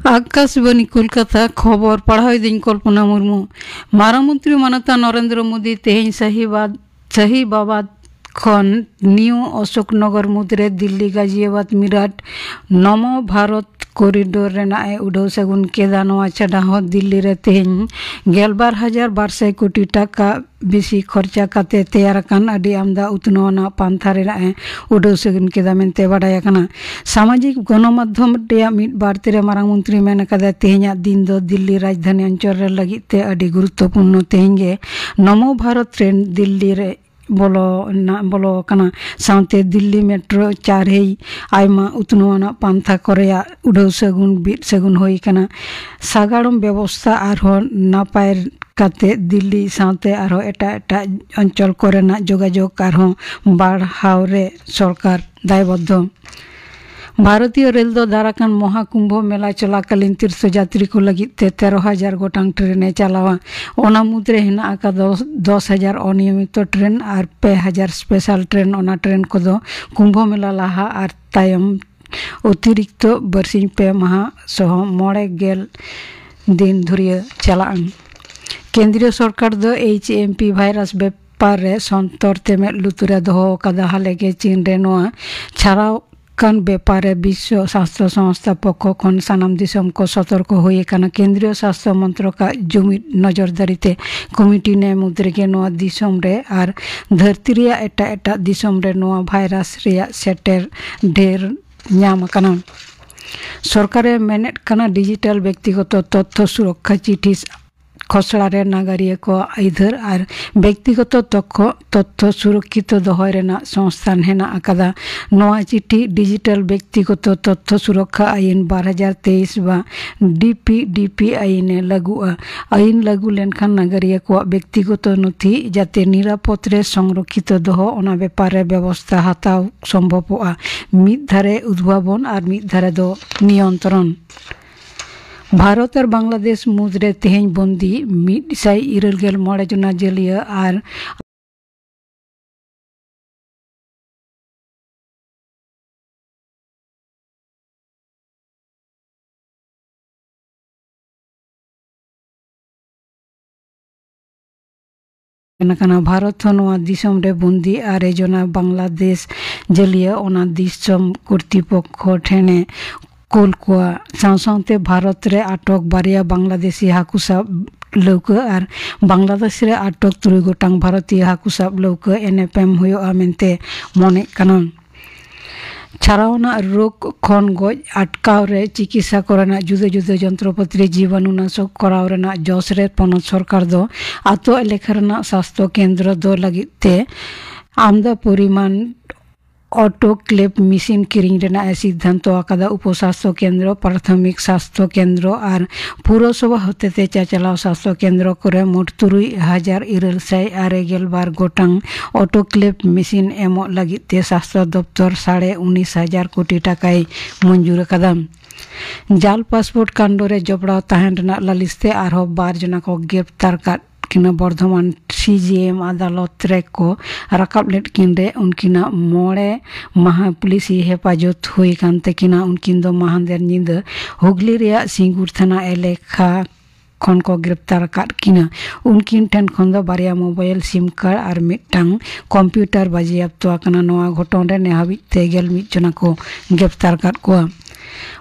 ᱟᱠᱟᱥᱵᱟᱱᱤ ᱠᱳᱞᱠᱟᱛᱟ, ᱠᱷᱚᱵᱚᱨ ᱯᱟᱲᱦᱟᱣ ᱮᱫᱟᱹᱧ ᱠᱚᱞᱯᱚᱱᱟ ᱢᱩᱨᱢᱩ᱾ ᱢᱟᱨᱟᱝ ᱢᱚᱱᱛᱨᱤ ᱢᱟᱱᱚᱛᱟᱱ ᱱᱚᱨᱮᱱᱫᱨᱚ ᱢᱳᱫᱤ ᱛᱮᱦᱮᱧ ᱥᱟᱦᱤᱵᱟᱫ, ᱥᱟᱦᱤᱵᱟᱵᱟᱫ ᱠᱷᱚᱱ ᱱᱤᱭᱩ ᱚᱥᱳᱠᱱᱚᱜᱚᱨ ᱢᱩᱫᱽᱨᱮ ᱫᱤᱞᱞᱤ ᱜᱟᱡᱤᱭᱟᱵᱟᱫ ᱢᱤᱨᱟᱴ ᱱᱚᱢᱚ ᱵᱷᱟᱨᱚᱛ ᱠᱚᱨᱤᱰᱳᱨ ᱨᱮᱱᱟᱜ ᱮ ᱩᱰᱟᱹᱣ ᱥᱟᱹᱜᱩᱱ ᱠᱮᱫᱟ᱾ ᱱᱚᱣᱟ ᱪᱷᱟᱰᱟ ᱦᱚᱸ ᱫᱤᱞᱞᱤ ᱨᱮ ᱛᱮᱦᱮᱧ ᱜᱮᱞᱵᱟᱨ ᱦᱟᱡᱟᱨ ᱵᱟᱨ ᱥᱟᱭ ᱠᱳᱴᱤ ᱴᱟᱠᱟ ᱵᱮᱥᱤ ᱠᱷᱚᱨᱪᱟ ᱠᱟᱛᱮ ᱛᱮᱭᱟᱨ ᱟᱠᱟᱱ ᱟᱹᱰᱤ ᱟᱢᱫᱟ ᱩᱛᱱᱟᱹᱣ ᱟᱱᱟᱜ ᱯᱟᱱᱛᱷᱟ ᱨᱮᱱᱟᱜ ᱮ ᱩᱰᱟᱹᱣ ᱥᱟᱹᱜᱩᱱ ᱠᱮᱫᱟ ᱢᱮᱱᱛᱮ ᱵᱟᱰᱟᱭ ᱟᱠᱟᱱᱟ᱾ ᱥᱟᱢᱟᱡᱤᱠ ᱜᱚᱱᱚᱢᱟᱫᱽᱫᱷᱚᱢ ᱨᱮᱭᱟᱜ ᱢᱤᱫ ᱵᱟᱨᱛᱤ ᱨᱮ ᱢᱟᱨᱟᱝ ᱢᱚᱱᱛᱨᱤ ᱢᱮᱱ ᱟᱠᱟᱫᱟ, ᱛᱮᱦᱮᱧᱟᱜ ᱫᱤᱱ ᱫᱚ ᱫᱤᱞᱞᱤ ᱨᱟᱡᱽᱫᱷᱟᱱᱤ ᱚᱧᱪᱚᱞ ᱨᱮ ᱞᱟᱹᱜᱤᱫ ᱛᱮ ᱟᱹᱰᱤ ᱜᱩᱨᱩᱛᱛᱚᱯᱩᱨᱱᱚ᱾ ᱛᱮᱦᱮᱧ ᱜᱮ ᱱᱚᱢᱚ ᱵᱷᱟᱨᱚᱛ ᱴᱨᱮᱱ ᱫᱤᱞᱞᱤ ᱨᱮ ᱵᱚᱞᱚ ᱱᱟ-, ᱵᱚᱞᱚ ᱟᱠᱟᱱᱟ᱾ ᱥᱟᱶᱛᱮ ᱫᱤᱞᱞᱤ ᱢᱮᱴᱨᱳ ᱪᱟᱨᱦᱮᱭ ᱟᱭᱢᱟ ᱩᱛᱱᱟᱹᱣ ᱟᱱᱟᱜ ᱯᱟᱱᱛᱷᱟ ᱠᱚ ᱨᱮᱭᱟᱜ ᱩᱰᱟᱹᱣ ᱥᱟᱹᱜᱩᱱ, ᱵᱤᱫ ᱥᱟᱹᱜᱩᱱ ᱦᱩᱭ ᱟᱠᱟᱱᱟ᱾ ᱥᱟᱜᱟᱲᱚᱢ ᱵᱮᱵᱚᱥᱛᱷᱟ ᱟᱨᱦᱚᱸ ᱱᱟᱯᱟᱭ ᱠᱟᱛᱮ ᱫᱤᱞᱞᱤ ᱥᱟᱶᱛᱮ ᱟᱨᱦᱚᱸ ᱮᱴᱟᱜ ᱮᱴᱟᱜ ᱚᱧᱪᱚᱞ ᱠᱚᱨᱮᱱᱟᱜ ᱡᱳᱜᱟᱡᱳᱜᱽ ᱟᱨᱦᱚᱸ ᱵᱟᱲᱦᱟᱣ ᱨᱮ ᱥᱚᱨᱠᱟᱨ ᱫᱟᱭᱵᱚᱫᱽᱫᱷᱚ᱾ ᱵᱷᱟᱨᱚᱛᱤᱭᱚ ᱨᱮᱞ ᱫᱚ ᱫᱟᱨᱟᱠᱟᱱ ᱢᱚᱦᱟ ᱠᱩᱢᱵᱷᱚ ᱢᱮᱞᱟ ᱪᱚᱞᱟᱠᱟᱞᱤᱱ ᱛᱤᱨᱛᱷᱚ ᱡᱟᱛᱨᱤ ᱠᱚ ᱞᱟᱹᱜᱤᱫ ᱛᱮ ᱛᱮᱨᱚ ᱦᱟᱡᱟᱨ ᱜᱚᱴᱟᱝ ᱴᱨᱮᱱ ᱮ ᱪᱟᱞᱟᱣᱟ᱾ ᱚᱱᱟ ᱢᱩᱫᱽᱨᱮ ᱦᱮᱱᱟᱜ ᱟᱠᱟᱫᱟ ᱫᱚᱥ ᱦᱟᱡᱟᱨ ᱚᱱᱤᱭᱚᱢᱤᱛᱚ ᱴᱨᱮᱱ ᱟᱨ ᱯᱮ ᱦᱟᱡᱟᱨ ᱥᱯᱮᱥᱟᱞ ᱴᱨᱮᱱ᱾ ᱚᱱᱟ ᱴᱨᱮᱱ ᱠᱚᱫᱚ ᱠᱩᱢᱵᱷᱚ ᱢᱮᱞᱟ ᱞᱟᱦᱟ ᱟᱨ ᱛᱟᱭᱚᱢ ᱚᱛᱤᱨᱤᱠᱛᱚ ᱵᱟᱨᱥᱤᱧ ᱯᱮ ᱢᱟᱦᱟ ᱥᱚᱦᱚ ᱢᱚᱬᱮ ᱜᱮᱞ ᱫᱤᱱ ᱫᱷᱩᱨᱭᱟᱹ ᱪᱟᱞᱟᱜᱼᱟ᱾ ᱠᱮᱱᱫᱨᱤᱭᱚ ᱥᱚᱨᱠᱟᱨ ᱫᱚ ᱮᱭᱤᱪ ᱮᱢ ᱯᱤ ᱵᱷᱟᱭᱨᱟᱥ ᱵᱮᱯᱟᱨ ᱨᱮ ᱥᱚᱱᱛᱚᱨ ᱛᱮ ᱢᱮᱫ ᱞᱩᱛᱩᱨ ᱮ ᱫᱚᱦᱚ ᱟᱠᱟᱫᱟ᱾ ᱦᱟᱞᱮ ᱜᱮ ᱪᱤᱱ ᱨᱮ ᱱᱚᱣᱟ ᱪᱷᱟᱨᱟᱣ ᱠᱟᱱ ᱵᱮᱯᱟᱨ ᱨᱮ ᱵᱤᱥᱥᱚ ᱥᱟᱥᱛᱷᱚ ᱥᱚᱝᱥᱛᱷᱟ ᱯᱚᱠᱷᱚ ᱠᱷᱚᱱ ᱥᱟᱱᱟᱢ ᱫᱤᱥᱚᱢ ᱠᱚ ᱥᱚᱛᱚᱨᱠᱚ ᱦᱩᱭ ᱟᱠᱟᱱᱟ᱾ ᱠᱮᱱᱫᱨᱤᱭᱚ ᱥᱟᱥᱛᱷᱚ ᱢᱚᱱᱛᱨᱚᱠᱟᱜ ᱡᱩᱢᱤᱫ ᱱᱚᱡᱚᱨᱫᱟᱨᱤ ᱛᱮ ᱠᱚᱢᱤᱴᱤ ᱱᱮ ᱢᱩᱫᱽ ᱨᱮᱜᱮ ᱱᱚᱣᱟ ᱫᱤᱥᱚᱢ ᱨᱮ ᱟᱨ ᱫᱷᱟᱹᱨᱛᱤ ᱨᱮᱭᱟᱜ ᱮᱴᱟᱜ ᱮᱴᱟᱜ ᱫᱤᱥᱚᱢ ᱨᱮ ᱱᱚᱣᱟ ᱵᱷᱟᱭᱨᱟᱥ ᱨᱮᱭᱟᱜ ᱥᱮᱴᱮᱨ ᱰᱷᱮᱨ ᱧᱟᱢ ᱟᱠᱟᱱᱟ᱾ ᱥᱚᱨᱠᱟᱨ ᱮ ᱢᱮᱱᱮᱫ ᱠᱟᱱᱟ, ᱰᱤᱡᱤᱴᱟᱞ ᱵᱮᱠᱛᱤᱜᱚᱛᱚ ᱛᱚᱛᱛᱷᱚ ᱥᱩᱨᱚᱠᱠᱷᱟ ᱪᱤᱴᱷᱤ ᱠᱷᱚᱥᱲᱟ ᱨᱮ ᱱᱟᱜᱟᱨᱤᱭᱟᱹ ᱠᱚᱣᱟᱜ ᱟᱹᱭᱫᱟᱹᱨ ᱟᱨ ᱵᱮᱠᱛᱤᱜᱚᱛᱚ ᱛᱚᱠᱷᱚ-, ᱛᱚᱛᱛᱷᱚ ᱥᱩᱨᱚᱠᱠᱷᱤᱛᱚ ᱫᱚᱦᱚᱭ ᱨᱮᱱᱟᱜ ᱥᱚᱝᱥᱛᱷᱟᱱ ᱦᱮᱱᱟᱜ ᱟᱠᱟᱫᱟ᱾ ᱱᱚᱣᱟ ᱪᱤᱴᱷᱤ ᱰᱤᱡᱤᱴᱟᱞ ᱵᱮᱠᱛᱤᱜᱚᱛᱚ ᱛᱚᱛᱛᱷᱚ ᱥᱩᱨᱚᱠᱠᱷᱟ ᱟᱹᱭᱤᱱ ᱵᱟᱨ ᱦᱟᱡᱟᱨ ᱛᱮᱭᱤᱥ ᱵᱟ ᱰᱤ ᱯᱤ ᱰᱤ ᱯᱤ ᱟᱹᱭᱤᱱ ᱮ ᱞᱟᱹᱜᱩᱜᱼᱟ᱾ ᱟᱹᱭᱤᱱ ᱞᱟᱹᱜᱩ ᱞᱮᱱᱠᱷᱟᱱ ᱱᱟᱜᱟᱨᱤᱭᱟᱹ ᱠᱚᱣᱟᱜ ᱵᱮᱠᱛᱤᱜᱚᱛᱚ ᱱᱚᱛᱷᱤ ᱡᱟᱛᱮ ᱱᱤᱨᱟᱯᱚᱫ ᱨᱮ ᱥᱚᱝᱨᱚᱠᱠᱷᱤᱛᱚ ᱫᱚᱦᱚ, ᱚᱱᱟ ᱵᱮᱯᱟᱨ ᱨᱮ ᱵᱮᱵᱚᱥᱛᱷᱟ ᱦᱟᱛᱟᱣ ᱥᱚᱢᱵᱷᱚᱵᱚᱜᱼᱟ᱾ ᱢᱤᱫ ᱫᱷᱟᱨᱮ ᱩᱫᱵᱷᱟᱵᱚᱱ ᱟᱨ ᱢᱤᱫ ᱫᱷᱟᱨᱮ ᱫᱚ ᱱᱤᱭᱚᱱᱛᱨᱚᱱ᱾ ᱵᱷᱟᱨᱚᱛ ᱟᱨ ᱵᱟᱝᱞᱟᱫᱮᱥ ᱢᱩᱫᱽᱨᱮ ᱛᱮᱦᱮᱧ ᱵᱚᱱᱫᱤ ᱢᱤᱫ ᱥᱟᱭ ᱤᱨᱟᱹᱞ ᱜᱮᱞ ᱢᱚᱬᱮ ᱡᱚᱱᱟ ᱡᱟᱹᱞᱤᱭᱟᱹ ᱟᱨ ᱟᱠᱟᱱᱟ᱾ ᱵᱷᱟᱨᱚᱛ ᱦᱚᱸ ᱱᱚᱣᱟ ᱫᱤᱥᱚᱢ ᱨᱮ ᱵᱚᱱᱫᱤ ᱟᱨᱮ ᱡᱚᱱᱟ ᱵᱟᱝᱞᱟᱫᱮᱥ ᱡᱟᱹᱞᱤᱭᱟᱹ ᱚᱱᱟ ᱫᱤᱥᱚᱢ ᱠᱚᱨᱛᱤᱯᱚᱠᱠᱷᱚ ᱴᱷᱮᱱᱮ ᱠᱩᱞ ᱠᱚᱣᱟ᱾ ᱥᱟᱶ ᱥᱟᱶᱛᱮ ᱵᱷᱟᱨᱚᱛ ᱨᱮ ᱟᱴᱚᱠ ᱵᱟᱨᱭᱟ ᱵᱟᱝᱞᱟᱫᱮᱥᱤ ᱦᱟᱹᱠᱩ ᱥᱟᱵ ᱞᱟᱹᱣᱠᱟᱹ ᱟᱨ ᱵᱟᱝᱞᱟᱫᱮᱥ ᱨᱮ ᱟᱴᱚᱠ ᱛᱩᱨᱩᱭ ᱜᱚᱴᱟᱝ ᱵᱷᱟᱨᱚᱛᱤᱭᱚ ᱦᱟᱹᱠᱩ ᱥᱟᱵ ᱞᱟᱹᱣᱠᱟᱹ ᱮᱱᱮᱯᱮᱢ ᱦᱩᱭᱩᱜᱼᱟ ᱢᱮᱱᱛᱮ ᱢᱚᱱᱮᱜ ᱠᱟᱱᱟ᱾ ᱪᱷᱟᱨᱟᱣ ᱟᱱᱟᱜ ᱨᱳᱜᱽ ᱠᱷᱚᱱ ᱜᱚᱡ ᱟᱴᱠᱟᱣ ᱨᱮ ᱪᱤᱠᱤᱛᱥᱟ ᱠᱚᱨᱮᱱᱟᱜ ᱡᱩᱫᱟᱹ ᱡᱩᱫᱟᱹ ᱡᱚᱱᱛᱨᱚᱯᱟᱹᱛᱤ ᱨᱮ ᱡᱤᱵᱟᱱᱩᱱᱟᱥᱚᱠ ᱠᱚᱨᱟᱣ ᱨᱮᱱᱟᱜ ᱡᱚᱥ ᱨᱮ ᱯᱚᱱᱚᱛ ᱥᱚᱨᱠᱟᱨ ᱫᱚ ᱟᱛᱳ ᱮᱞᱟᱠᱟ ᱨᱮᱱᱟᱜ ᱥᱟᱥᱛᱷᱚ ᱠᱮᱱᱫᱨᱚ ᱫᱚ ᱞᱟᱹᱜᱤᱫ ᱛᱮ ᱟᱢᱫᱟ ᱯᱚᱨᱤᱢᱟᱱ ᱚᱴᱳᱠᱞᱮᱵ ᱢᱮᱥᱤᱱ ᱠᱤᱨᱤᱧ ᱨᱮᱱᱟᱜ ᱮ ᱥᱤᱫᱽᱫᱷᱟᱱᱛᱚ ᱟᱠᱟᱫᱟ᱾ ᱩᱯᱚ ᱥᱟᱥᱛᱷᱚ ᱠᱮᱱᱫᱨᱚ, ᱯᱨᱟᱛᱷᱚᱢᱤᱠ ᱥᱟᱥᱛᱷᱚ ᱠᱮᱱᱫᱨᱚ ᱟᱨ ᱯᱩᱨᱚᱥᱚᱵᱷᱟ ᱦᱚᱛᱮᱛᱮ ᱪᱟᱪᱟᱞᱟᱣ ᱥᱟᱥᱛᱷᱚ ᱠᱮᱱᱫᱨᱚ ᱠᱚᱨᱮ ᱢᱳᱴ ᱛᱩᱨᱩᱭ ᱦᱟᱡᱟᱨ ᱤᱨᱟᱹᱞ ᱥᱟᱭ ᱟᱨᱮ ᱜᱮᱞ ᱵᱟᱨ ᱜᱚᱴᱟᱝ ᱚᱴᱳᱠᱞᱮᱵ ᱢᱮᱥᱤᱱ ᱮᱢᱚᱜ ᱞᱟᱹᱜᱤᱫ ᱛᱮ ᱥᱟᱥᱛᱷᱚ ᱫᱚᱯᱛᱚᱨ ᱥᱟᱲᱮ ᱩᱱᱤᱥ ᱦᱟᱡᱟᱨ ᱠᱳᱴᱤ ᱴᱟᱠᱟᱭ ᱢᱚᱧᱡᱩᱨ ᱟᱠᱟᱫᱟ᱾ ᱡᱟᱞ ᱯᱟᱥᱯᱳᱨᱴ ᱠᱟᱱᱰᱚ ᱨᱮ ᱡᱚᱯᱲᱟᱣ ᱛᱟᱦᱮᱱ ᱨᱮᱱᱟᱜ ᱞᱟᱹᱞᱤᱥ ᱛᱮ ᱟᱨᱦᱚᱸ ᱵᱟᱨ ᱡᱚᱱᱟ ᱠᱚ ᱜᱨᱮᱯᱛᱟᱨ ᱠᱟᱫ ᱠᱤᱱᱟ᱾ ᱵᱚᱨᱫᱷᱚᱢᱟᱱ ᱥᱤᱡᱤᱮᱢ ᱟᱫᱟᱞᱚᱛ ᱨᱮᱠᱚ ᱨᱟᱠᱟᱵ ᱞᱮᱫ ᱠᱤᱱ ᱨᱮ ᱩᱱᱠᱤᱱᱟᱜ ᱢᱚᱬᱮ ᱢᱟᱦᱟ ᱯᱩᱞᱤᱥᱤ ᱦᱮᱯᱟᱡᱚᱛ ᱦᱩᱭ ᱠᱟᱱ ᱛᱟᱹᱠᱤᱱᱟ᱾ ᱩᱱᱠᱤᱱ ᱫᱚ ᱢᱟᱦᱟᱫᱮᱨ ᱧᱤᱫᱟᱹ ᱦᱩᱜᱽᱞᱤ ᱨᱮᱭᱟᱜ ᱥᱤᱝᱜᱩᱨ ᱛᱷᱟᱱᱟ ᱮᱞᱟᱠᱟ ᱠᱷᱚᱱ ᱠᱚ ᱜᱨᱮᱯᱛᱟᱨ ᱟᱠᱟᱫ ᱠᱤᱱᱟ᱾ ᱩᱱᱠᱤᱱ ᱴᱷᱮᱱ ᱠᱷᱚᱱ ᱫᱚ ᱵᱟᱨᱭᱟ ᱢᱳᱵᱟᱭᱤᱞ ᱥᱤᱢ ᱠᱟᱨᱰ ᱟᱨ ᱢᱤᱫᱴᱟᱝ ᱠᱚᱢᱯᱤᱭᱩᱴᱟᱨ ᱵᱟᱡᱮᱭᱟᱯᱛᱚ ᱟᱠᱟᱱᱟ᱾ ᱱᱚᱣᱟ ᱜᱷᱚᱴᱚᱱ ᱨᱮ ᱱᱮ ᱦᱟᱹᱵᱤᱡ ᱛᱮ ᱜᱮᱞ ᱢᱤᱫ ᱡᱚᱱᱟ ᱠᱚ ᱜᱨᱮᱯᱛᱟᱨ ᱟᱠᱟᱫ ᱠᱚᱣᱟ᱾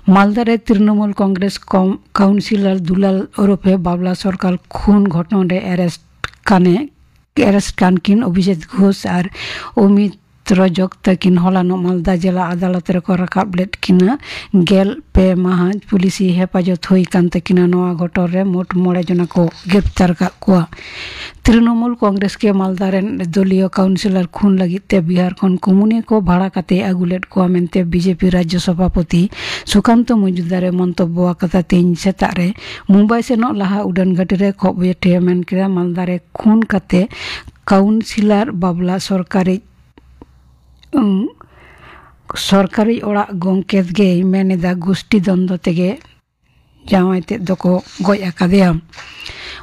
ᱢᱟᱞᱫᱟ ᱨᱮ ᱛᱨᱤᱱᱚᱢᱩᱞ ᱠᱚᱝᱜᱨᱮᱥ ᱠᱚᱢ-, ᱠᱟᱣᱩᱱᱥᱤᱞᱚᱨ ᱫᱩᱞᱟᱞ ᱳᱨᱚᱯᱷᱮ ᱵᱟᱵᱞᱟ ᱥᱚᱨᱠᱟᱨ ᱠᱷᱩᱱ ᱜᱷᱚᱴᱚᱱ ᱨᱮ ᱮᱨᱮᱥᱴ ᱠᱟᱱᱮ, ᱮᱨᱮᱥᱴ ᱠᱟᱱ ᱠᱤᱱ ᱚᱵᱷᱤᱡᱤᱛ ᱜᱷᱳᱥ ᱟᱨ ᱚᱢᱤᱛ ᱨᱚᱡᱚᱠ ᱛᱟᱹᱠᱤᱱ ᱦᱚᱞᱟᱱᱚᱜ ᱢᱟᱞᱫᱟ ᱡᱮᱞᱟ ᱟᱫᱟᱞᱚᱛ ᱨᱮᱠᱚ ᱨᱟᱠᱟᱵ ᱞᱮᱫ ᱠᱤᱱᱟ᱾ ᱜᱮᱞ ᱯᱮ ᱢᱟᱦᱟ ᱯᱩᱞᱤᱥᱤ ᱦᱮᱯᱟᱡᱚᱛ ᱦᱩᱭ ᱠᱟᱱ ᱛᱟᱹᱠᱤᱱᱟ᱾ ᱱᱚᱣᱟ ᱜᱷᱚᱴᱚᱱ ᱨᱮ ᱢᱳᱴ ᱢᱚᱬᱮ ᱡᱚᱱᱟ ᱠᱚ ᱜᱨᱮᱯᱛᱟᱨ ᱟᱠᱟᱫ ᱠᱚᱣᱟ᱾ ᱛᱨᱤᱱᱚᱢᱩᱞ ᱠᱚᱝᱜᱨᱮᱥ ᱜᱮ ᱢᱟᱞᱫᱟ ᱨᱮᱱ ᱫᱚᱞᱤᱭᱚ ᱠᱟᱣᱩᱱᱥᱤᱞᱚᱨ ᱠᱷᱩᱱ ᱞᱟᱹᱜᱤᱫ ᱛᱮ ᱵᱤᱦᱟᱨ ᱠᱷᱚᱱ ᱠᱩᱢᱩᱱᱤᱭᱟᱹ ᱠᱚ ᱵᱷᱟᱲᱟ ᱠᱟᱛᱮ ᱟᱹᱜᱩ ᱞᱮᱫ ᱠᱚᱣᱟ ᱢᱮᱱᱛᱮ ᱵᱤᱡᱮᱯᱤ ᱨᱟᱡᱽᱡᱚ ᱥᱚᱵᱷᱟᱯᱚᱛᱤ ᱥᱩᱠᱟᱱᱛᱚ ᱢᱚᱡᱩᱢᱫᱟᱨ ᱮ ᱢᱚᱱᱛᱚᱵᱵᱚ ᱟᱠᱟᱫᱟ᱾ ᱛᱮᱦᱮᱧ ᱥᱮᱛᱟᱜ ᱨᱮ ᱢᱩᱢᱵᱟᱭ ᱥᱮᱱᱚᱜ ᱞᱟᱦᱟ ᱩᱰᱟᱹᱱ ᱜᱟᱹᱰᱤ ᱨᱮ ᱠᱷᱚᱵᱚᱭ ᱴᱷᱮᱭᱟ ᱢᱮᱱ ᱠᱮᱫᱟ, ᱢᱟᱞᱫᱟ ᱨᱮ ᱠᱷᱩᱱ ᱠᱟᱛᱮ ᱠᱟᱣᱩᱱᱥᱤᱞᱚᱨ ᱵᱟᱵᱞᱟ ᱥᱚᱨᱠᱟᱨᱤ, ᱩᱸ, ᱥᱚᱨᱠᱟᱨᱤ ᱚᱲᱟᱜ ᱜᱚᱢᱠᱮ ᱜᱮᱭ ᱢᱮᱱ ᱮᱫᱟ, ᱜᱩᱥᱴᱤ ᱫᱚᱱᱫᱚ ᱛᱮᱜᱮ ᱡᱟᱶᱟᱭ ᱛᱮᱫ ᱫᱚᱠᱚ ᱜᱚᱡ ᱟᱠᱟᱫᱮᱭᱟ᱾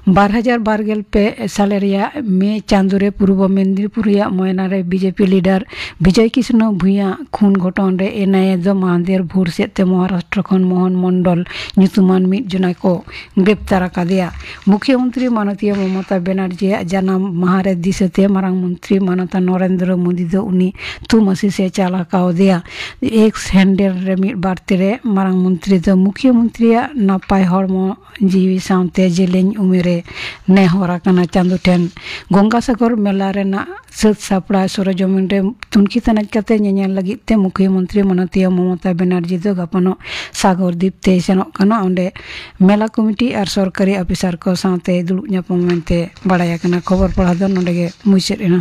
ᱵᱟᱨ ᱦᱟᱡᱟᱨ ᱵᱟᱨ ᱜᱮᱞ ᱯᱮ ᱥᱟᱞᱮ ᱨᱮᱭᱟᱜ ᱢᱮ ᱪᱟᱸᱫᱳ ᱨᱮ ᱯᱩᱨᱵᱚ ᱢᱮᱫᱤᱱᱤᱯᱩᱨ ᱨᱮᱭᱟᱜ ᱢᱚᱭᱱᱟ ᱨᱮ ᱵᱤᱡᱮᱯᱤ ᱞᱤᱰᱟᱨ ᱵᱤᱡᱚᱭ ᱠᱨᱤᱥᱱᱚ ᱵᱷᱩᱭᱟ ᱠᱷᱩᱱ ᱜᱷᱚᱴᱚᱱ ᱨᱮ ᱮᱱᱟᱭᱮ ᱫᱚ ᱢᱟᱦᱫᱮᱨ ᱵᱷᱳᱨ ᱥᱮᱫ ᱛᱮ ᱢᱚᱦᱟᱨᱟᱥᱴᱨᱚ ᱠᱷᱚᱱ ᱢᱳᱦᱚᱱ ᱢᱚᱱᱰᱚᱞ ᱧᱩᱛᱩᱢᱟᱱ ᱢᱤᱫ ᱡᱚᱱᱟ ᱠᱚ ᱜᱨᱮᱯᱛᱟᱨ ᱟᱠᱟᱫᱮᱭᱟ᱾ ᱢᱩᱠᱷᱭᱚᱢᱚᱱᱛᱨᱤ ᱢᱟᱱᱚᱛᱤᱭᱟᱹ ᱢᱚᱢᱚᱛᱟ ᱵᱮᱱᱟᱨᱡᱤᱭᱟᱜ ᱡᱟᱱᱟᱢ ᱢᱟᱦᱟ ᱨᱮ ᱫᱤᱥᱟᱹᱛᱮ ᱢᱟᱨᱟᱝ ᱢᱚᱱᱛᱨᱤ ᱢᱟᱱᱚᱛᱟ ᱱᱚᱨᱮᱱᱫᱨᱚ ᱢᱳᱫᱤ ᱫᱚ ᱩᱱᱤ ᱛᱷᱩᱢ ᱟᱥᱤᱥ ᱮ ᱪᱟᱞ ᱟᱠᱟᱣᱫᱮᱭᱟ᱾ ᱮᱠᱥ ᱦᱮᱱᱰᱮᱞ ᱨᱮ ᱢᱤᱫ ᱵᱟᱨᱛᱮ ᱨᱮ ᱢᱟᱨᱟᱝ ᱢᱚᱱᱛᱨᱤ ᱫᱚ ᱢᱩᱠᱷᱭᱚᱢᱚᱱᱛᱨᱤᱭᱟᱜ ᱱᱟᱯᱟᱭ ᱦᱚᱲᱢᱚ ᱡᱤᱣᱤ ᱥᱟᱶᱛᱮ ᱡᱮᱞᱮᱧ ᱩᱢᱮᱨᱮ ᱱᱮᱦᱚᱨ ᱟᱠᱟᱱᱟ ᱪᱟᱸᱫᱚ ᱴᱷᱮᱱ᱾ ᱜᱚᱝᱜᱟᱥᱟᱜᱚᱨ ᱢᱮᱞᱟ ᱨᱮᱱᱟᱜ ᱥᱟᱹᱛ ᱥᱟᱯᱲᱟᱣ ᱥᱚᱨᱚᱡᱚᱢᱤᱱ ᱨᱮ ᱛᱩᱱᱠᱷᱤ ᱛᱟᱱᱟᱪ ᱠᱟᱛᱮ ᱧᱮᱧᱮᱞ ᱞᱟᱹᱜᱤᱫ ᱛᱮ ᱢᱩᱠᱷᱭᱚᱢᱚᱱᱛᱨᱤ ᱢᱟᱱᱚᱛᱤᱭᱟᱹ ᱢᱚᱢᱚᱛᱟ ᱵᱮᱱᱟᱨᱡᱤ ᱫᱚ ᱜᱟᱯᱟᱱᱚᱜ ᱥᱟᱜᱚᱨ ᱫᱤᱯ ᱛᱮᱭ ᱥᱮᱱᱚᱜ ᱠᱟᱱᱟ᱾ ᱚᱸᱰᱮ ᱢᱮᱞᱟ ᱠᱚᱢᱤᱴᱤ ᱟᱨ ᱥᱚᱨᱠᱟᱨᱤ ᱚᱯᱷᱤᱥᱟᱨ ᱠᱚ ᱥᱟᱶᱛᱮ ᱫᱩᱲᱩᱵ ᱧᱟᱯᱟᱢ ᱢᱮᱱᱛᱮ ᱵᱟᱲᱟᱭ ᱟᱠᱟᱱᱟ᱾ ᱠᱷᱚᱵᱚᱨ ᱯᱟᱲᱦᱟᱣ ᱫᱚ ᱱᱚᱸᱰᱮ ᱜᱮ ᱢᱩᱪᱟᱹᱫ ᱮᱱᱟ᱾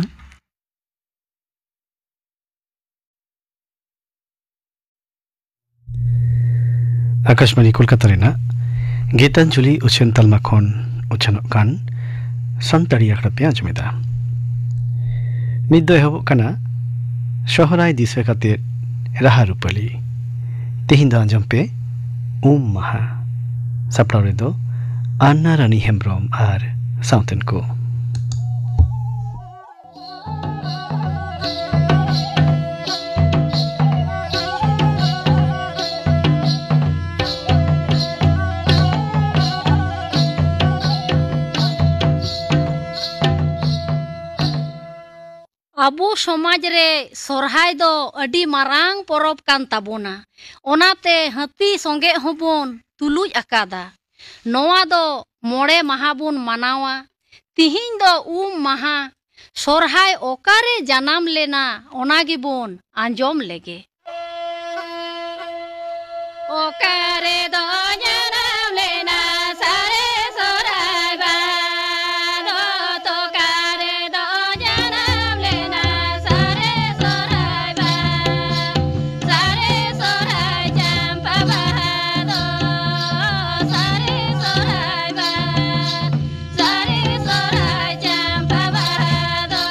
ᱟᱠᱟᱥᱵᱟᱬᱤ ᱠᱳᱞᱠᱟᱛᱟ ᱨᱮᱱᱟᱜ ᱜᱤᱛᱟᱧᱡᱚᱞᱤ ᱩᱪᱷᱟᱹᱱ ᱛᱟᱞᱢᱟ ᱠᱷᱚᱱ ᱩᱪᱷᱟᱹᱱᱚᱜ ᱠᱟᱱ ᱥᱟᱱᱛᱟᱲᱤ ᱟᱠᱷᱲᱟ ᱯᱮ ᱟᱸᱡᱚᱢᱮᱫᱟ᱾ ᱱᱤᱛ ᱫᱚ ᱮᱦᱚᱵᱚᱜ ᱠᱟᱱᱟ ᱥᱚᱦᱨᱟᱭ ᱫᱤᱥᱟᱹ ᱠᱟᱛᱮ ᱨᱟᱦᱟ ᱨᱩᱯᱟᱹᱞᱤ᱾ ᱛᱮᱦᱮᱧ ᱫᱚ ᱟᱸᱡᱚᱢ ᱯᱮ ᱩᱢ ᱢᱟᱦᱟ᱾ ᱥᱟᱯᱲᱟᱣ ᱨᱮᱫᱚ ᱟᱱᱱᱟ ᱨᱟᱱᱤ ᱦᱮᱢᱵᱨᱚᱢ ᱟᱨ ᱥᱟᱶᱛᱮᱱ ᱠᱚ᱾ ᱟᱵᱚ ᱥᱚᱢᱟᱡᱽ ᱨᱮ ᱥᱚᱨᱦᱟᱭ ᱫᱚ ᱟᱹᱰᱤ ᱢᱟᱨᱟᱝ ᱯᱚᱨᱚᱵᱽ ᱠᱟᱱ ᱛᱟᱵᱚᱱᱟ᱾ ᱚᱱᱟᱛᱮ ᱦᱟᱹᱛᱤ ᱥᱚᱸᱜᱮ ᱦᱚᱸᱵᱚᱱ ᱛᱩᱞᱩᱡ ᱟᱠᱟᱫᱟ᱾ ᱱᱚᱣᱟ ᱫᱚ ᱢᱚᱬᱮ ᱢᱟᱦᱟ ᱵᱚᱱ ᱢᱟᱱᱟᱣᱟ᱾ ᱛᱤᱦᱤᱧ ᱫᱚ ᱩᱢ ᱢᱟᱦᱟ᱾ ᱥᱚᱨᱦᱟᱭ ᱚᱠᱟᱨᱮ ᱡᱟᱱᱟᱢ ᱞᱮᱱᱟ, ᱚᱱᱟ ᱜᱮᱵᱚᱱ ᱟᱸᱡᱚᱢ ᱞᱮᱜᱮ᱾ ᱚᱠᱟᱨᱮ ᱫᱚ ᱡᱟᱱᱟᱢ ᱞᱮᱱᱟ ᱥᱟᱨᱮ ᱥᱚᱨᱦᱟᱭ ᱵᱟᱦᱟ ᱫᱚ? ᱚᱠᱟᱨᱮ ᱫᱚ ᱡᱟᱱᱟᱢ ᱞᱮᱱᱟ ᱥᱟᱨᱮ ᱥᱚᱨᱦᱟᱭ ᱵᱟᱦᱟ? ᱥᱟᱨᱮ ᱥᱚᱨᱦᱟᱭ ᱪᱟᱢᱯᱟ ᱵᱟᱦᱟ ᱫᱚ, ᱥᱟᱨᱮ ᱥᱚᱨᱦᱟᱭ ᱵᱟᱦᱟ᱾ ᱥᱟᱹᱨᱤ ᱥᱚᱨᱦᱟᱭ ᱪᱟᱢᱯᱟ ᱵᱟᱦᱟ ᱫᱚ᱾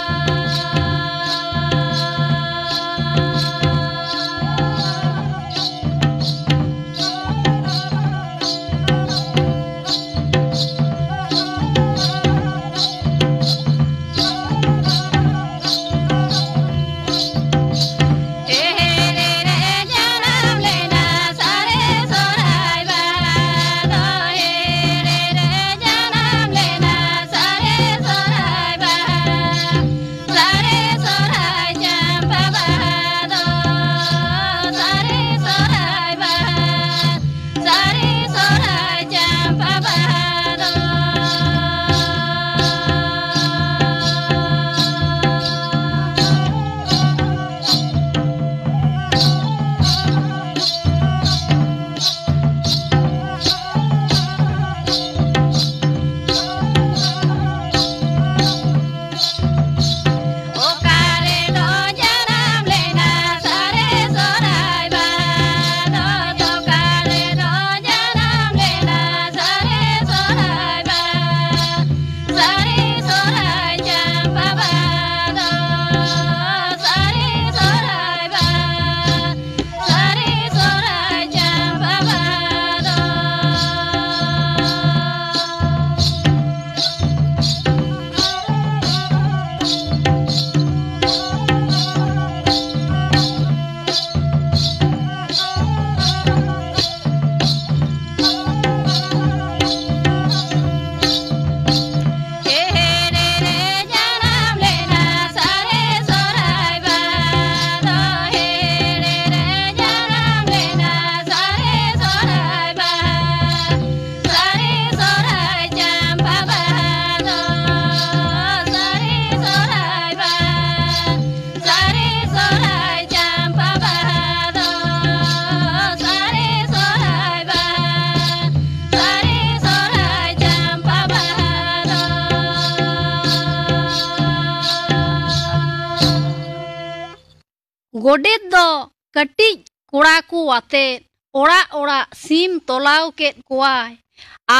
ᱜᱚᱰᱮᱛ ᱫᱚ ᱠᱟᱹᱴᱤᱡ ᱠᱚᱲᱟ ᱠᱚ ᱟᱛᱮᱫ ᱚᱲᱟᱜ ᱚᱲᱟᱜ ᱥᱤᱢ ᱛᱚᱞᱟᱣ ᱠᱮᱫ ᱠᱚᱣᱟᱭ᱾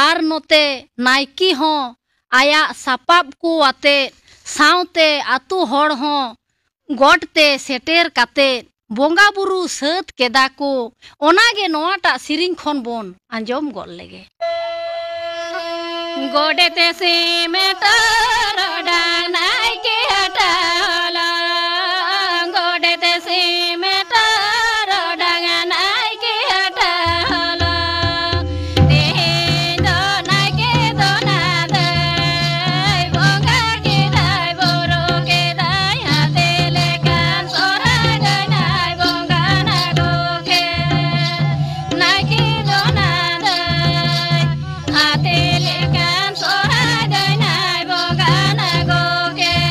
ᱟᱨ ᱱᱚᱛᱮ ᱱᱟᱭᱠᱮ ᱦᱚᱸ ᱟᱭᱟᱜ ᱥᱟᱯᱟᱵ ᱠᱚ ᱟᱛᱮᱫ ᱥᱟᱶᱛᱮ ᱟᱹᱛᱩ ᱦᱚᱲ ᱦᱚᱸ ᱜᱚᱴ ᱛᱮ ᱥᱮᱴᱮᱨ ᱠᱟᱛᱮᱫ ᱵᱚᱸᱜᱟ ᱵᱩᱨᱩ ᱥᱟᱹᱛ ᱠᱮᱫᱟ ᱠᱚ᱾ ᱚᱱᱟᱜᱮ ᱱᱚᱣᱟᱴᱟᱜ ᱥᱮᱨᱮᱧ ᱠᱷᱚᱱ ᱵᱚᱱ ᱟᱸᱡᱚᱢ ᱜᱚᱫ ᱞᱮᱜᱮ᱾ ᱜᱚᱰᱮᱛ ᱥᱤᱢ ᱛᱚᱨᱚᱰᱟᱝ ᱱᱟᱭᱠᱮ ᱦᱟᱴᱟᱜ ᱦᱚᱞᱚᱝ, ᱜᱚᱰᱮᱛ ᱥᱤᱢ ᱛᱚᱨᱚᱰᱟᱝ ᱱᱟᱭᱠᱮ ᱦᱟᱴᱟᱜ ᱦᱚᱞᱚᱝ᱾ ᱛᱮᱦᱮᱧ ᱫᱚ ᱱᱟᱭᱠᱮ ᱫᱚ ᱱᱟᱫᱟᱭ, ᱵᱚᱸᱜᱟ ᱠᱮᱫᱟᱭ ᱵᱩᱨᱩ ᱠᱮᱫᱟᱭ, ᱦᱟᱛᱤ ᱞᱮᱠᱟᱱ ᱥᱚᱨᱦᱟᱭ ᱜᱟᱹᱭ ᱱᱟᱭ ᱵᱚᱸᱜᱟ ᱱᱟᱜᱚ ᱠᱮᱫ᱾ ᱱᱟᱭᱠᱮ ᱫᱚ ᱱᱟᱫᱟᱭ, ᱦᱟᱛᱤ ᱞᱮᱠᱟᱱ ᱥᱚᱨᱦᱟᱭ ᱜᱟᱹᱭ ᱱᱟᱭ ᱵᱚᱸᱜᱟ ᱱᱟᱜᱚ ᱠᱮᱫ᱾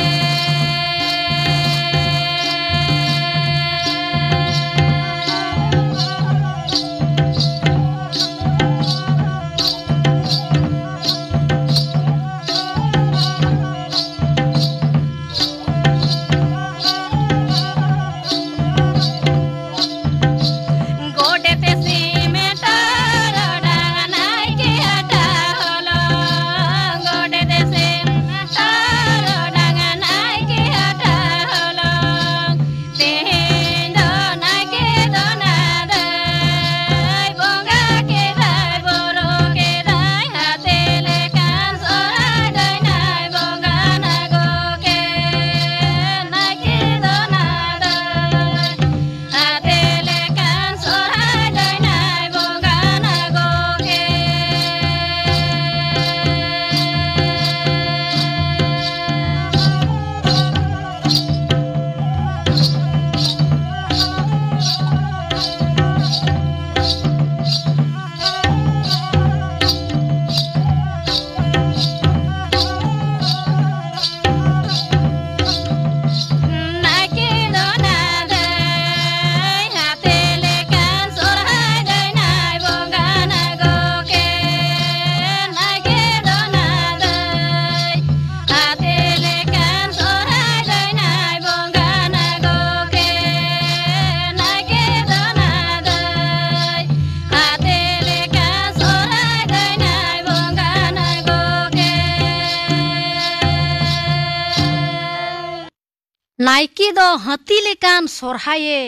ᱱᱟᱭᱠᱮ ᱫᱚ ᱦᱟᱹᱛᱤ ᱞᱮᱠᱟᱱ ᱥᱚᱨᱦᱟᱭᱮ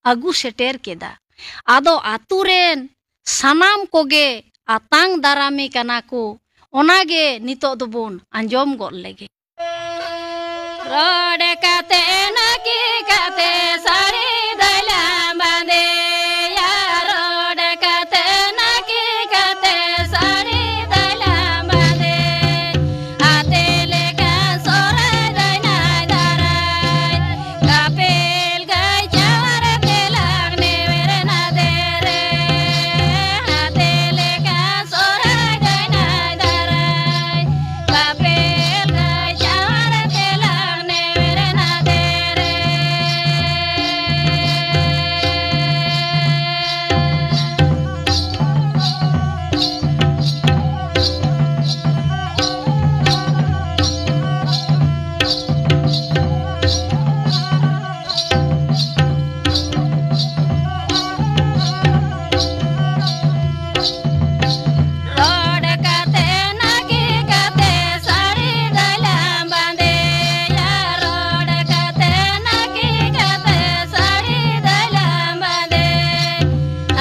ᱟᱹᱜᱩ ᱥᱮᱴᱮᱨ ᱠᱮᱫᱟ᱾ ᱟᱫᱚ ᱟᱛᱳ ᱨᱮᱱ ᱥᱟᱱᱟᱢ ᱠᱚᱜᱮ ᱟᱛᱟᱝ ᱫᱟᱨᱟᱢᱮ ᱠᱟᱱᱟ ᱠᱚ᱾ ᱚᱱᱟᱜᱮ ᱱᱤᱛᱚᱜ ᱫᱚᱵᱚᱱ ᱟᱸᱡᱚᱢ ᱜᱚᱫ ᱞᱮᱜᱮ᱾ ᱨᱚᱲ ᱠᱟᱛᱮ ᱱᱟᱹᱠᱤ ᱠᱟᱛᱮ ᱥᱟᱹᱲᱤ ᱫᱚᱭᱞᱟᱢ ᱵᱟᱸᱫᱮᱭᱟ, ᱨᱚᱲ ᱠᱟᱛᱮ ᱱᱟᱹᱠᱤ ᱠᱟᱛᱮ ᱥᱟᱹᱲᱤ ᱫᱚᱭᱞᱟᱢ ᱵᱟᱸᱫᱮ, ᱟᱛᱮ ᱞᱮᱠᱟ ᱥᱚᱨᱦᱟᱭ ᱫᱟᱭᱱᱟᱭ ᱫᱟᱨᱟᱭ, ᱠᱟᱯᱮᱞ ᱜᱟᱹᱭ ᱪᱟᱣᱟᱨ ᱛᱮᱞᱟᱝ ᱱᱮᱣᱮᱨ ᱱᱟᱫᱮ ᱨᱮ, ᱟᱛᱮ ᱞᱮᱠᱟ ᱥᱚᱨᱦᱟᱭ ᱫᱟᱭᱱᱟᱭ ᱫᱟᱨᱟᱭ, ᱠᱟᱯᱮᱞ ᱜᱟᱹᱭ ᱪᱟᱣᱟᱨ ᱛᱮᱞᱟᱝ ᱱᱮᱣᱮᱨ ᱱᱟᱫᱮ ᱨᱮ᱾ ᱨᱚᱲ ᱠᱟᱛᱮ ᱱᱟᱹᱠᱤ ᱠᱟᱛᱮ ᱥᱟᱹᱲᱤ ᱫᱚᱭᱞᱟᱢ ᱵᱟᱸᱫᱮᱭᱟ, ᱨᱚᱲ ᱠᱟᱛᱮ ᱱᱟᱹᱠᱤ ᱠᱟᱛᱮ ᱥᱟᱹᱲᱤ ᱫᱚᱭᱞᱟᱢ ᱵᱟᱸᱫᱮ,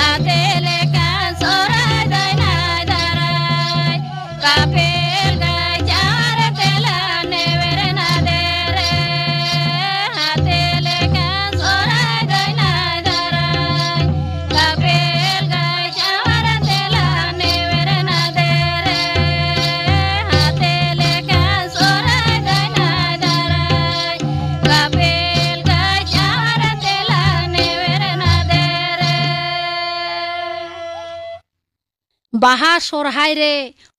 ᱟᱛᱮ ᱞᱮᱠᱟᱱ ᱥᱚᱨᱦᱟᱭ ᱫᱟᱭᱱᱟᱭ ᱫᱟᱨᱟᱭ, ᱠᱟᱯᱮᱞ ᱜᱟᱹᱭ ᱪᱟᱣᱟᱨ ᱛᱮᱞᱟᱝ ᱱᱮᱣᱮᱨ ᱱᱟᱫᱮ ᱨᱮ, ᱟᱛᱮ ᱞᱮᱠᱟᱱ ᱥᱚᱨᱦᱟᱭ ᱫᱟᱭᱱᱟᱭ ᱫᱟᱨᱟᱭ, ᱠᱟᱯᱮᱞ ᱜᱟᱹᱭ ᱪᱟᱣᱟᱨ ᱛᱮᱞᱟᱝ ᱱᱮᱣᱮᱨ ᱱᱟᱫᱮ ᱨᱮ, ᱟᱛᱮ ᱞᱮᱠᱟᱱ ᱥᱚᱨᱦᱟᱭ ᱫᱟᱭᱱᱟᱭ ᱫᱟᱨᱟᱭ, ᱠᱟᱯᱮᱞ ᱜᱟᱹᱭ ᱪᱟᱣᱟᱨ ᱛᱮᱞᱟᱝ ᱱᱮᱣᱮᱨ ᱱᱟᱫᱮ ᱨᱮ᱾ ᱵᱟᱦᱟ ᱥᱚᱨᱦᱟᱭ ᱨᱮ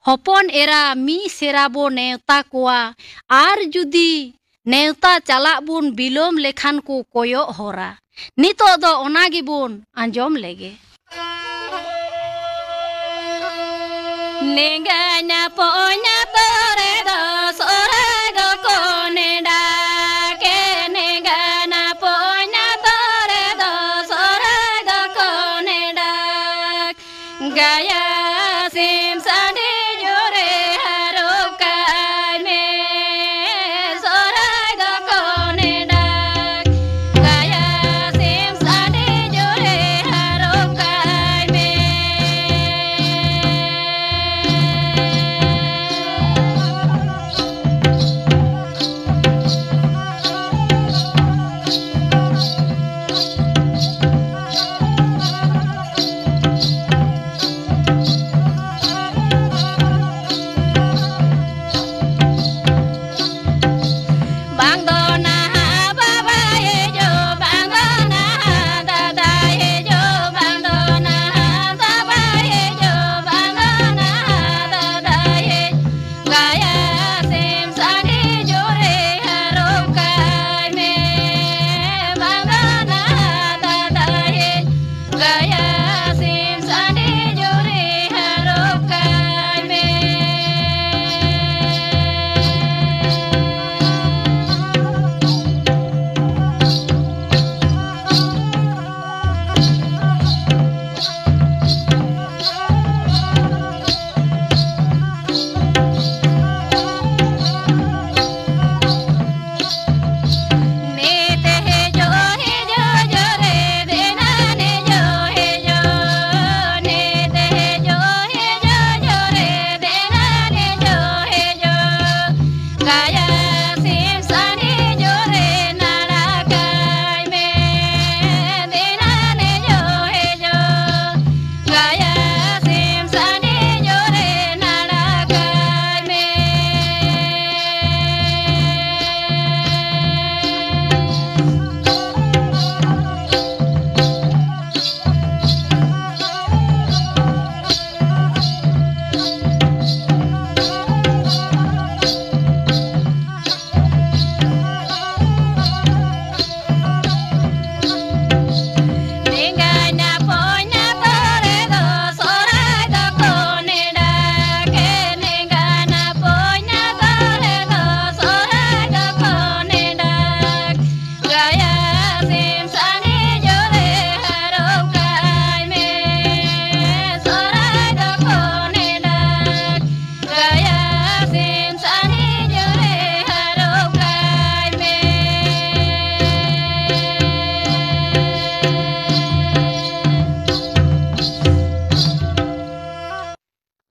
ᱦᱚᱯᱚᱱ ᱮᱨᱟ ᱢᱤᱥ ᱮᱨᱟ ᱵᱚ ᱱᱮᱣᱛᱟ ᱠᱚᱣᱟ᱾ ᱟᱨ ᱡᱩᱫᱤ ᱱᱮᱣᱛᱟ ᱪᱟᱞᱟᱜ ᱵᱚᱱ ᱵᱤᱞᱚᱢ ᱞᱮᱠᱷᱟᱱ ᱠᱚ ᱠᱚᱭᱚᱜ ᱦᱚᱨᱟ᱾ ᱱᱤᱛᱚᱜ ᱫᱚ ᱚᱱᱟ ᱜᱮᱵᱚᱱ ᱟᱸᱡᱚᱢ ᱞᱮᱜᱮ᱾ ᱱᱮᱸᱜᱟᱧ ᱟᱯᱚᱧ ᱟᱛᱳ ᱨᱮᱫᱚ ᱥᱚᱨᱦᱟᱭ ᱫᱚᱠᱚ ᱱᱮᱰᱟ ᱠᱮ, ᱱᱮᱸᱜᱟᱧ ᱟᱯᱚᱧ ᱟᱛᱳ ᱨᱮᱫᱚ ᱥᱚᱨᱦᱟᱭ ᱫᱚᱠᱚ ᱱᱮᱰᱟ᱾ ᱜᱟᱭᱟ ᱥᱤᱢ ᱥᱟᱺᱰᱤ ᱡᱳᱨᱮ ᱦᱟᱨᱚᱜ ᱠᱟᱭ ᱢᱮ, ᱥᱚᱨᱦᱟᱭ ᱫᱚᱠᱚ ᱱᱮᱰᱟ᱾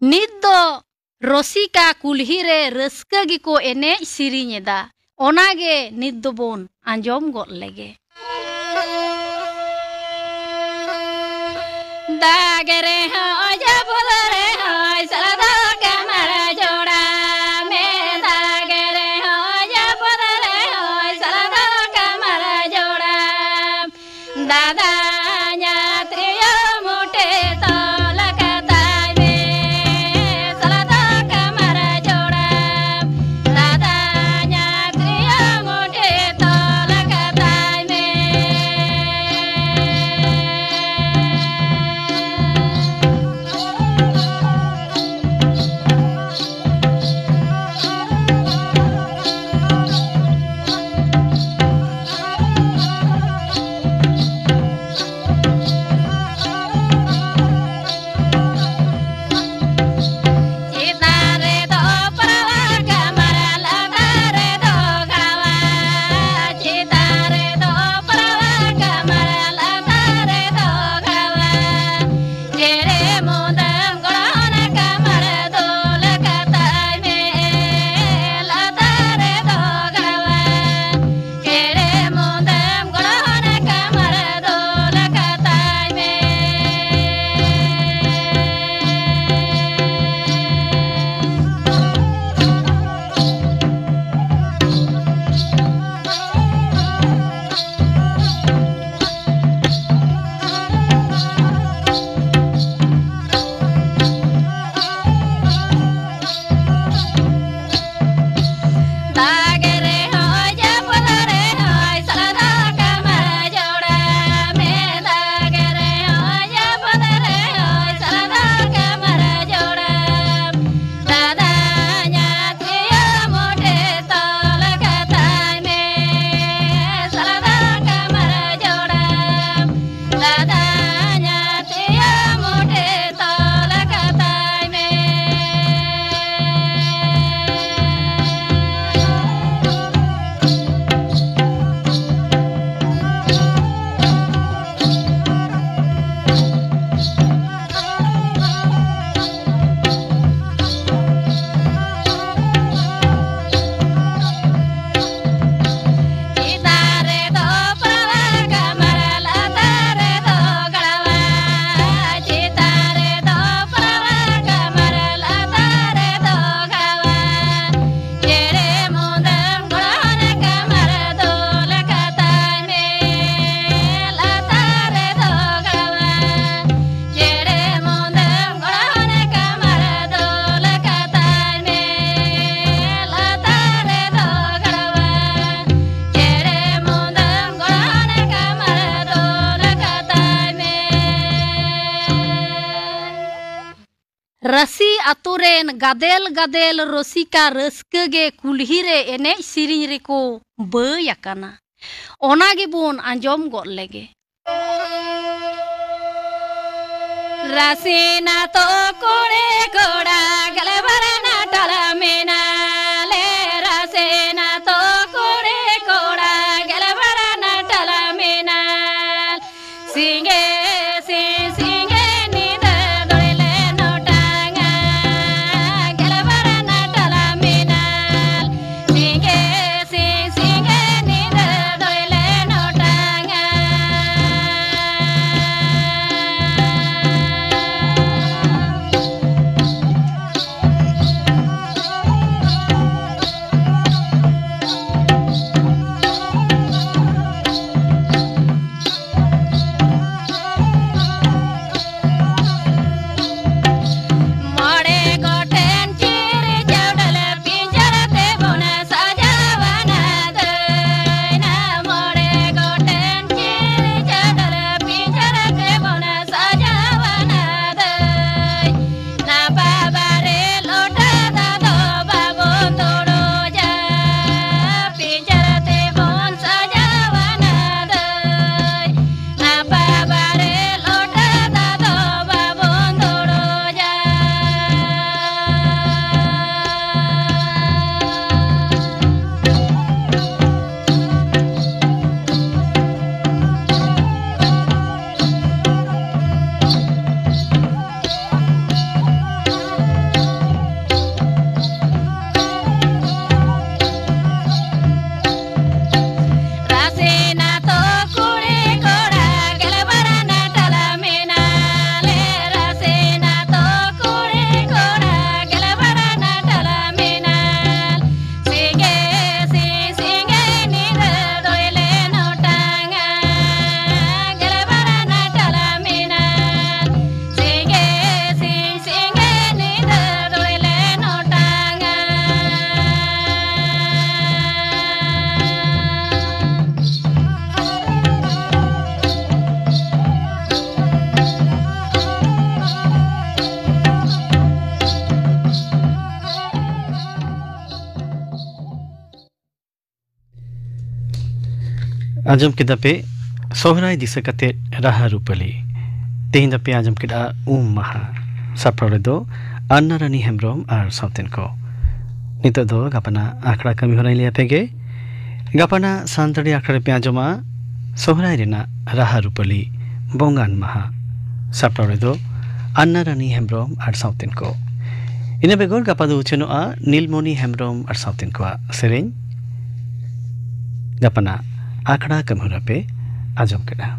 ᱱᱤᱛ ᱫᱚ ᱨᱚᱥᱤᱠᱟ ᱠᱩᱞᱦᱤ ᱨᱮ ᱨᱟᱹᱥᱠᱟᱹ ᱜᱮᱠᱚ ᱮᱱᱮᱡ ᱥᱮᱨᱮᱧ ᱮᱫᱟ᱾ ᱚᱱᱟᱜᱮ ᱱᱤᱛ ᱫᱚᱵᱚᱱ ᱟᱸᱡᱚᱢ ᱜᱚᱫ ᱞᱮᱜᱮ᱾ ᱫᱟᱜ ᱨᱮᱦᱚᱸ ᱡᱟᱹᱯᱩᱫ ᱨᱮᱦᱚᱸ ᱥᱟᱞᱟ ᱫᱚ ᱠᱟᱢᱟᱨ ᱡᱚᱲᱟ ᱢᱮ᱾ ᱫᱟᱜ ᱨᱮᱦᱚᱸ ᱡᱟᱹᱯᱩᱫ ᱨᱮᱦᱚᱸ ᱥᱟᱞᱟ ᱫᱚ ᱠᱟᱢᱟᱨ ᱡᱚᱲᱟ᱾ ᱫᱟᱫᱟ ᱧᱟᱛᱨᱤᱭᱳ ᱢᱩᱴᱷᱟᱹ ᱛᱚᱞ ᱠᱟᱛᱟᱭ ᱢᱮ᱾ ᱥᱟᱞᱟ ᱫᱚ ᱠᱟᱢᱟᱨ ᱡᱚᱲᱟ᱾ ᱫᱟᱫᱟ ᱧᱟᱛᱨᱤᱭᱳ ᱢᱩᱴᱷᱟᱹ ᱛᱚᱞ ᱠᱟᱛᱟᱭ ᱢᱮ᱾ ᱟᱛᱳ ᱨᱮᱱ ᱜᱟᱫᱮᱞ ᱜᱟᱫᱮᱞ ᱨᱚᱥᱤᱠᱟ ᱨᱟᱹᱥᱠᱟᱹ ᱜᱮ ᱠᱩᱞᱦᱤ ᱨᱮ ᱮᱱᱮᱡ ᱥᱮᱨᱮᱧ ᱨᱮᱠᱚ ᱵᱟᱹᱭ ᱟᱠᱟᱱᱟ᱾ ᱚᱱᱟ ᱜᱮᱵᱚᱱ ᱟᱸᱡᱚᱢ ᱜᱚᱫ ᱞᱮᱜᱮ᱾ ᱨᱟᱥᱮᱱᱟ ᱛᱚ ᱠᱚᱲᱮ ᱠᱚᱲᱟ ᱜᱮᱞᱵᱟᱨ ᱱᱟᱴᱟᱞ ᱢᱮᱱᱟᱞᱮ, ᱨᱟᱥᱮᱱᱟ ᱛᱚ ᱠᱚᱲᱮ ᱠᱚᱲᱟ ᱜᱮᱞᱵᱟᱨ ᱱᱟᱴᱟᱞ ᱢᱮᱱᱟᱞ᱾ ᱥᱤᱸᱜᱮ ᱥᱤᱧ ᱥᱤᱸᱜᱮ ᱧᱤᱫᱟᱹ ᱫᱚᱲᱮ ᱞᱮ ᱱᱚᱴᱟᱝᱟ, ᱜᱮᱞᱵᱟᱨ ᱱᱟᱴᱟᱞ ᱢᱮᱱᱟᱞ᱾ ᱥᱤᱸᱜᱮ ᱥᱤᱧ ᱥᱤᱸᱜᱮ ᱧᱤᱫᱟᱹ ᱫᱚᱲᱮ ᱞᱮ ᱱᱚᱴᱟᱝᱟ᱾ ᱟᱸᱡᱚᱢ ᱠᱮᱫᱟ ᱯᱮ ᱥᱚᱦᱨᱟᱭ ᱫᱤᱥᱟᱹ ᱠᱟᱛᱮ ᱨᱟᱦᱟ ᱨᱩᱯᱟᱹᱞᱤ᱾ ᱛᱮᱦᱮᱧ ᱫᱚᱯᱮ ᱟᱸᱡᱚᱢ ᱠᱮᱫᱟ ᱩᱢ ᱢᱟᱦᱟ᱾ ᱥᱟᱯᱲᱟᱣ ᱨᱮᱫᱚ ᱟᱱᱱᱟ ᱨᱟᱱᱤ ᱦᱮᱢᱵᱨᱚᱢ ᱟᱨ ᱥᱟᱶᱛᱮᱱ ᱠᱚ᱾ ᱱᱤᱛᱚᱜ ᱫᱚ ᱜᱟᱯᱟᱱᱟᱜ ᱟᱠᱷᱲᱟ ᱠᱟᱹᱢᱤ ᱦᱚᱨᱟᱧ ᱞᱟᱹᱭ ᱟᱯᱮ ᱜᱮ᱾ ᱜᱟᱯᱟᱱᱟᱜ ᱥᱟᱱᱛᱟᱲᱤ ᱟᱠᱷᱲᱟ ᱨᱮᱯᱮ ᱟᱸᱡᱚᱢᱟ ᱥᱚᱦᱨᱟᱭ ᱨᱮᱱᱟᱜ ᱨᱟᱦᱟ ᱨᱩᱯᱟᱹᱞᱤ, ᱵᱚᱸᱜᱟᱱ ᱢᱟᱦᱟ᱾ ᱥᱟᱯᱲᱟᱣ ᱨᱮᱫᱚ ᱟᱱᱱᱟ ᱨᱟᱱᱤ ᱦᱮᱢᱵᱨᱚᱢ ᱟᱨ ᱥᱟᱶᱛᱮᱱ ᱠᱚ᱾ ᱤᱱᱟᱹ ᱵᱮᱜᱚᱨ ᱜᱟᱯᱟ ᱫᱚ ᱩᱪᱷᱟᱹᱱᱚᱜᱼᱟ ᱱᱤᱞᱢᱚᱱᱤ ᱦᱮᱢᱵᱨᱚᱢ ᱟᱨ ᱥᱟᱶᱛᱮᱱ ᱠᱚᱣᱟᱜ ᱥᱮᱨᱮᱧ᱾ ᱜᱟᱯᱟᱱᱟᱜ ᱟᱠᱷᱲᱟ ᱠᱟᱹᱢᱤᱦᱚᱨᱟ ᱯᱮ ᱟᱸᱡᱚᱢ ᱠᱮᱫᱟ᱾